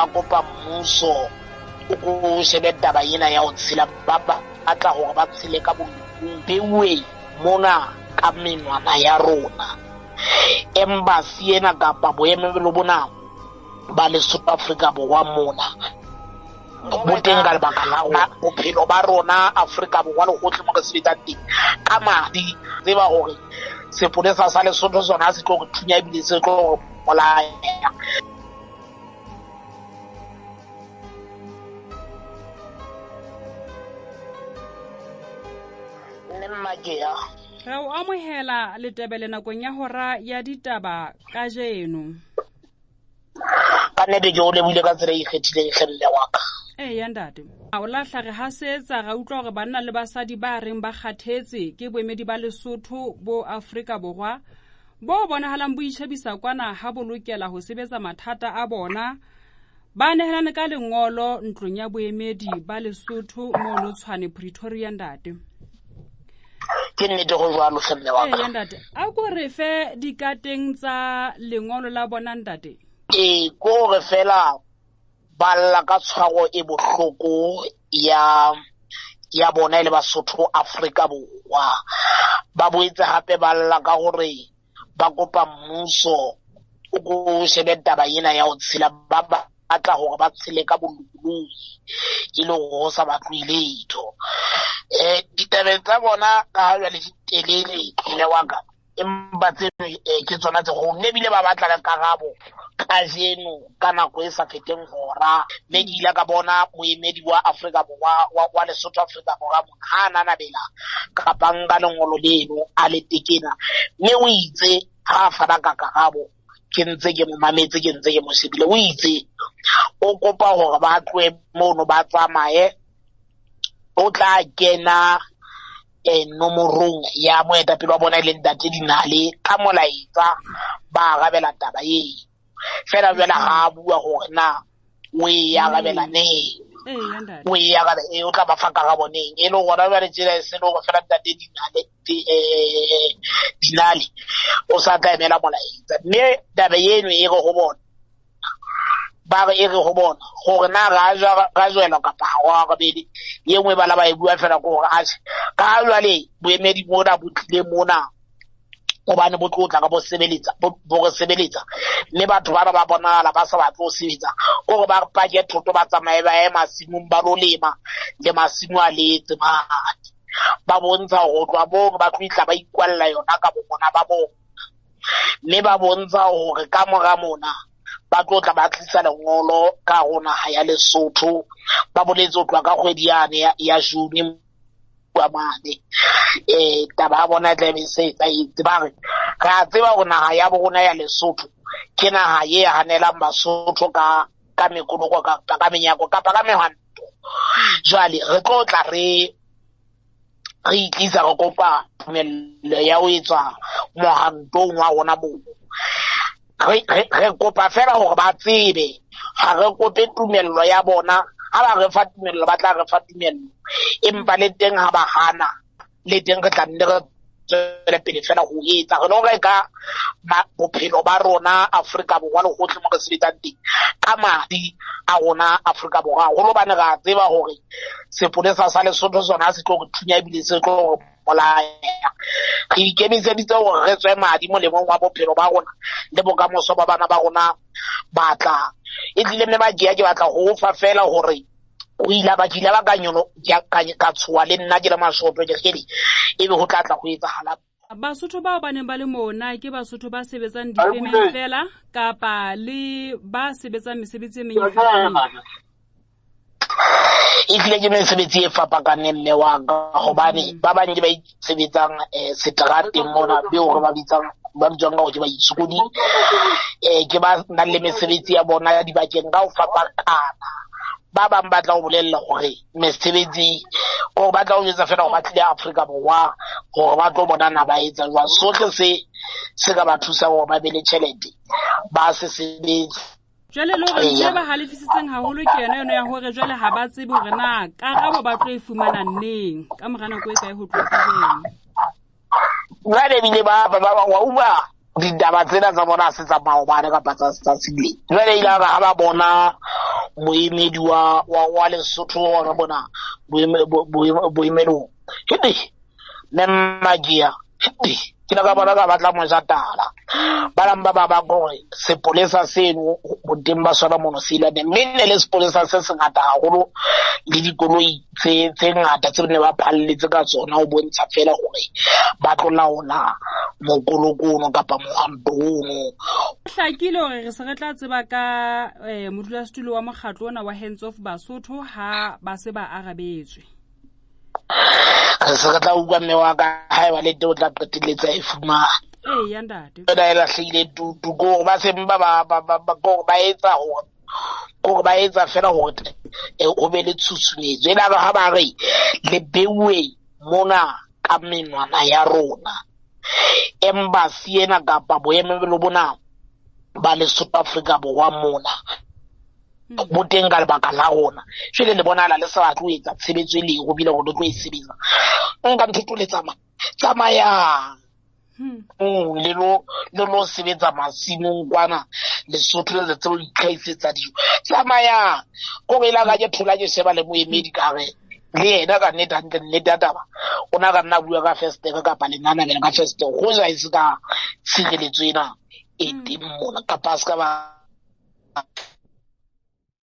Ba kopa mmuso o ko shebe taba ena ya ho tshela, ba batla hore ba tshele ka bolokolohi. Beuwe mona ka menwana ya rona. Embassy ena kapa boemelo bona ba Lesotho Afrika Borwa mona bo teng ka lebaka la rona, bophelo ba rona Afrika Borwa le hohle mo re sebetsang teng ka madi. Tseba hore sepolesa sa Lesotho sona se tlo re thunya ebile se tlo re bolaya. Mme Mmakea. Re o amohela Letebele nakong ya hora ya ditaba kajeno. Ka nnete ke o lebohile ka tsela e ikgethileng hle mme wa ka. Eya ntate. O lahla re hasetsa ra utlwa hore banna le basadi ba reng ba kgathetse ke boemedi ba Lesotho bo Afrika Borwa bo bonahalang bo itjhebisa kwana ha bo lokela ho sebetsa mathata a bona, ba nehelane ka lengolo ntlong ya boemedi ba Lesotho mono Tshwane Pretoria ntate. Ke nnete go jwalo hle mme wa ka. Eya ntate, a ko re fe dikateng tsa lengolo la bona ntate. Ee, ko re fela ba lla ka tshwaro e bohloko ya ya bona e le Basotho Afrika Borwa. Ba boetse hape ba lla ka hore ba kopa mmuso o ko shebe taba ena ya ho tshela, ba batla hore ba tshele ka bolokolohi e le hore ho sa batlwe letho. Ditabeng tsa bona ka ha jwale di telele mme wa ka, empa tseno ke tsona tse kgolo, mme ebile ba batla le karabo kajeno ka nako e sa feteng hora. Mme ke ile ka bona moemedi wa Afrika Borwa wa Lesotho Afrika Borwa mona ha a nanabela kapa nka lengolo leno a le tekena, mme o itse ha a fana ka karabo, ke ntse ke mo mametse, ke ntse ke mo shebile, o itse o kopa hore ba tlohe mono ba tsamaye, o tla kena nomorong ya moetapele wa bona e leng Ntate Dinale ka molaetsa, ba arabela taba eo. Fela jwale ha a bua hore na o e arabela neng, o e arabela, o tla ba fa karabo neng, e le hore jwale tjena e se le hore fela Ntate Dinale, Dinale o sa tla emela molaetsa. Mme taba eno e re ho bona, ba re e re ho bona gore na ra jwela kapa ha wa arabele. E nngwe ba la ba e bua fela ke hore atjhe, ka ha jwale boemedi mona bo tlile mona hobane bo tlo tla ka bo sebeletsa, bo re sebeletsa, mme batho bana ba bonahala ba sa batle ho sebetsa, kore ba pake thoto ba tsamaye ba ye masimong ba lo lema le masimo a letse mane. Ba bontsha hore ho tloha moo ba tlo itla ba ikwalla yona ka bo bona ba bona, mme ba bontsha hore ka mora mona ba tlo tla ba tlisa lengolo ka ho naha ya Lesotho. Ba boletse ho tloha ka kgwedi yane ya June wa mane. Taba ya bona e tla be se etsahetse. Ba re re a tseba hore naha ya bo rona ya Lesotho ke naha e hanelang Basotho ka mekoloko kapa ka menyako kapa ka mehwanto. Jwale re tlo tla re itlisa re kopa tumello ya ho etswa mohantong wa rona moo. Re kopa fela hore ba tsebe, ha re kope tumello ya bona. Ha ba re fa tumello, ba tla re fa tumello, empa le teng ha ba hana, le teng re tla nne re tswele pele fela ho etsa. Re no reka bophelo ba rona Afrika Borwa le hohle mo re sebetsang teng ka madi a rona Afrika Borwa, haholo hobane re a tseba hore sepolesa sa Lesotho sona se tlo re thunya ebile se tlo re bolaya. Re ikemiseditse hore re tswe madi molemong wa bophelo ba rona le bokamoso ba bana ba rona ba tlang. E tlile mme Makia, ke batla ho fa fela hore o ile ba kile ba ka nyono ka tshoha le nna ke le mashoto ke re ebe ho tla tla ho etsahala. Basotho bao ba neng ba le mona ke Basotho ba sebetsang difemeng fela kapa le ba sebetsang mesebetsi e meng e fapaneng? E tlile ke mesebetsi e fapakaneng mme wa ka, hobane ba bang ke ba sebetsang seterateng mona, beo re ba bitsang, ba bitswang ka hore ke baitshokodi, ke ba nang le mesebetsi ya bona ya dibakeng ka ho fapakana. Ba bang ba tla o bolella hore mesebetsi, o ba tla o jwetsa fela hore ba tlile Afrika Borwa hore ba tlo bona na ba etsa jwang. Sohle se ka ba thusa hore ba be le tjhelete, ba se sebetse. Jwale le hore ntho e ba halefisitseng haholo ke yona yona ya hore jwale ha ba tsebe hore na karabo ba tlo e fumana neng, ka mora nako e kae ho tloha kajeno. Jwale ebile ba wa utlwa ditaba tsena tsa bona ha se tsa maobane kapa tsa tsatsing lena. Jwale ile ha ba bona Moemedi wa Lesotho wa re bona boemelong hede mme Mmakia hede ke la ka bona ka batla moja tala. Ba bang ba ba ba gore sepolesa seno boteng ba sona mono se ile, mme ne le sepolesa se sengata haholo le dikoloi tse ngata tse ne ba phalletse ka tsona ho bontsha fela gore ba tlo laola mokoloko ono kapa mohwanto ono. Hlakile hore re se re tla tseba ka modulasetulo wa mokgatlo ona wa Hands Off Basotho ha ba se ba arabetswe. Re se re tla utlwa mme wa ka haeba le teng o tla qetelletsa e fumana. Ee, ya ntate. Ena e lahlehile tutu, ke hore ba seng ba ba ba ba ba ke hore ba etsa hore, ke hore ba etsa fela hore ho be le tshusumetso. E lare ha ba re le beuwe mona ka menwana ya rona, embassy ena kapa boemelo bona ba Lesotho Afrika Borwa mona bo teng ka lebaka la rona. Jwale le bonahala le sa batle ho etsa tshebetso e le robile hore le tlo e sebetsa. Nka ntho le tsamaya, tsamayang. Le lo sebetsa masimong kwana Lesotho le tsebe ho itlhahisetsa dijo. Tsamayang. Kore e la ka ke thola ke sheba le moemedi ka re le yena ka nnete hantle nnete ya taba o na ka nna bua ka festere kapa lenanamela ka festere ho ja e se ka tshireletso ena e teng mona kapa a se ka ba.